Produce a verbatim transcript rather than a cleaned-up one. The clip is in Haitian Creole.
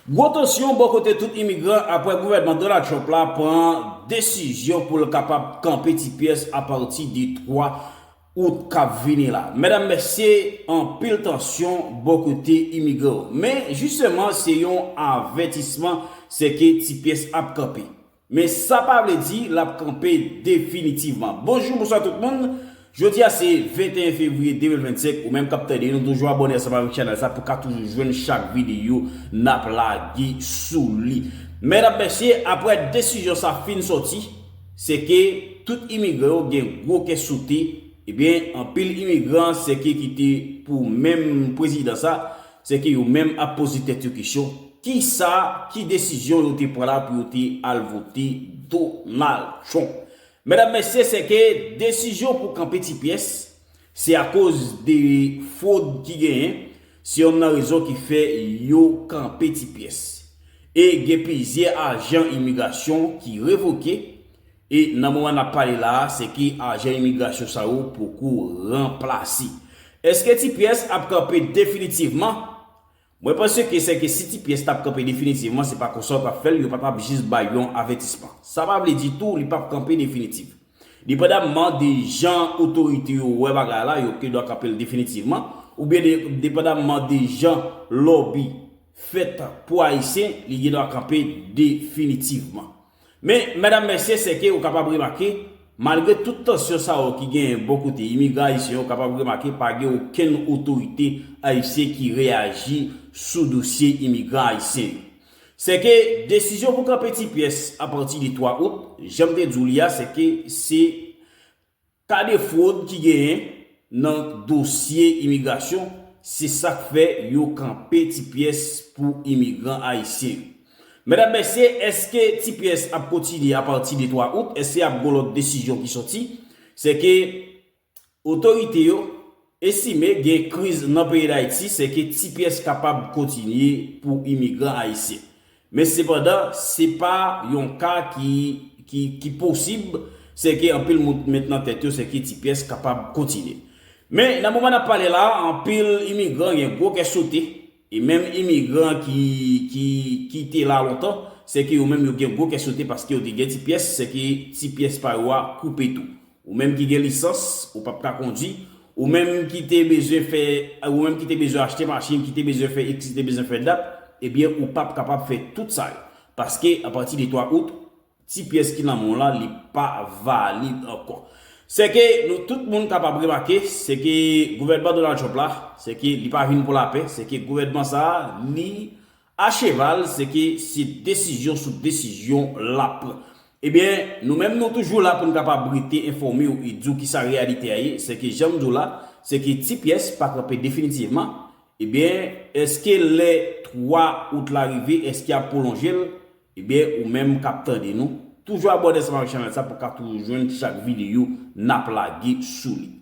Gwo tansyon bò kote tout imigran apre gouvènman Donald Trump la pran desizyon pou l kapab kanpe ti pyès apati de twa out k ap vini la. Medam, mesye, anpil tansyon bò kote imigran yo. Men, jisteman, se yon avètisman, se ke ti pyès ap kanpe. Men sa pa vle di l ap kanpe definitivman. Bonjou, bonswa tout moun. Jodi a se venteyen fevriye de mil vennsenk. Ou menm k ap tande nou, toujou abòne ansanm avèk chanèl sa pou ka toujou jwenn chak videyo n ap lage sou li. Medam, mesye, apre desizyon sa fin sòti, se ke tout imigran yo gen gwo kè sote. Ebyen, anpil imigran se ke ki te pou menm prezidan sa, se ke yo menm ap poze tèt yo kesyon, kisa, ki desizyon yo te pran la pou yo te al vote Donald Trump? Medam, mesye, se ke desizyon pou kanpe ti pyès, se akoz de fwod ki genyen, se yonn nan rezon ki fè yo kanpe ti pyès. E gen plizyè ajan imigrasyon ki revoke, e nan moman n ap pale la a, se ke ajan imigrasyon sa yo poko ranplase. Èske ti pyès ap kanpe definitivman? Mwen panse ke se ke si ti pyès t ap kanpe definitivman, se pa konsa yo t ap fè l, yo pa t ap jis bay yon avètisman. Sa pa vle di tou li p ap kanpe definitif. Depandamman de jan otorite yo wè bagay la, yo gen dwa kanpe l definitivman, oubyen de, depandamman de jan lòbi fèt pou Ayisyen, li gen dwa kanpe definitivman. Men, medam, mesye, se ke ou kapab remake, malgre tout tansyon sa yo ki genyen bò kote imigran ayisyen yo, ou kapab remake pa gen okenn otorite ayisyen ki reyaji sou dosye imigran ayisyen yo. Se ke desizyon pou kanpe ti pyès apati de twa out, jan m te di w li a, se ke se ka de fwod ki genyen nan dosye imigrasyon, se sa k fè yo kanpe ti pyès pou imigran ayisyen yo. Medam, mesye, èske ti pyès ap kontinye apati de twa out? Èske ap gon lòt desizyon ki sòti? Se ke otorite yo estime gen kriz nan peyi Dayiti, se ke ti pyès kapab kontinye pou imigran ayisyen. Men sepandan, se pa yon ka ki, ki, ki posib, se ke anpil moun met nan tèt yo, se ke ti pyès kapab kontinye. Men, nan moman n ap pale la, anpil imigran gen gwo kè sote, e menm imigran ki, ki, ki te la lontan, se ke yo menm yo gen gwo kè sote paske yo te gen ti pyès, se ke ti pyès pa yo a koupe tou. Ou menm ki gen lisans, ou p ap ka kondwi. Ou menm ki te bezwen fè, ou menm ki te bezwen achte machin, ki te bezwen fè X, ki te bezwen fè dat, ebyen, ou p ap kapab fè tout sa yo. Paske, apati de twa out, ti pyès ki nan men w la, li pa valid ankò. Se ke nou tout moun kapab remake, se ke gouvènman Donald Trump la, se ke li pa vin pou lapè, se ke gouvènman sa a, li acheval, se ke se desizyon sou desizyon l ap pran. Ebyen, nou menm nou toujou la pou n kapab rete enfòme w e di w kisa reyalite a ye, se ke jan m di w la, se ke ti pyès pa kanpe definitivman. Ebyen, èske lè twa out la rive, èske y ap pwolonje l? Ebyen, ou menm k ap tande nou, toujou abòne ansanm avèk chanèl sa pou w ka toujou jwenn chak videyo n ap lage sou li.